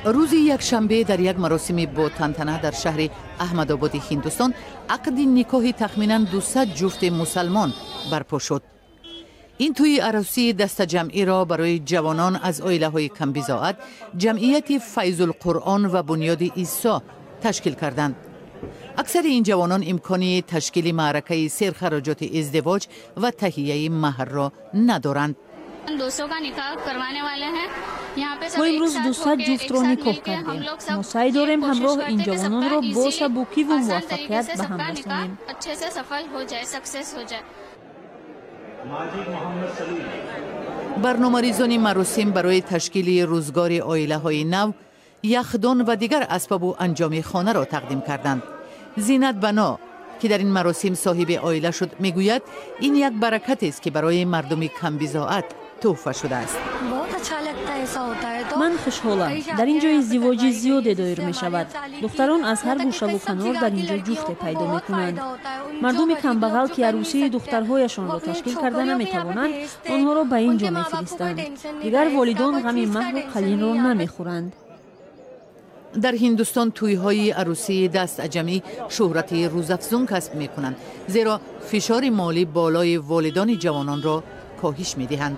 Рӯзи якшанбе дар як маросими ботантана дар шаҳри Аҳмадободи Ҳиндустон ақди никоҳи тахминан 200 ҷуфти мусалмон барпо шуд. Ин тӯи арӯсии дастаҷамъиро барои ҷавонон аз оилаҳои камбизоат ҷамъияти Файзулқуръон ва Бунёди Исо ташкил карданд. Аксари ин ҷавонон имкони ташкили маъракаи серхароҷоти издивоҷ ва таҳияи маҳрро надоранд. Мо имрӯз 200 ҷуфтро никоҳ кардем. Мо саъй дорем ҳамроҳ ин ҷавононро бо сабукиву муваффақият ба ҳам расонем. Барномарезони маросим барои ташкили рӯзгори оилаҳои нав яхдон ва дигар асбобу анҷоми хонаро тақдим карданд. Зинат Бано, ки дар ин маросим соҳиби оила шуд, мегӯяд, ин як баракатест, ки барои мардуми камбизоат тӯҳфа шудааст. Ман хушҳолам. Дар ин ҷо издивоҷи зиёде доир мешавад. Духтарон аз ҳар гӯшаву канор дар ин ҷо ҷуфте пайдо мекунанд. Мардуми камбағал, ки арӯсии духтарҳояшонро ташкил карда наметавонанд, онҳоро ба ин ҷо мефиристанд. Дигар волидон ғами маҳру қалинро намехӯранд. Дар Ҳиндустон тӯйҳои арӯсии дастаҷамъӣ шӯҳрати рӯзафзун касб мекунанд, зеро фишори молӣ болои волидони ҷавононро коҳиш медиҳанд.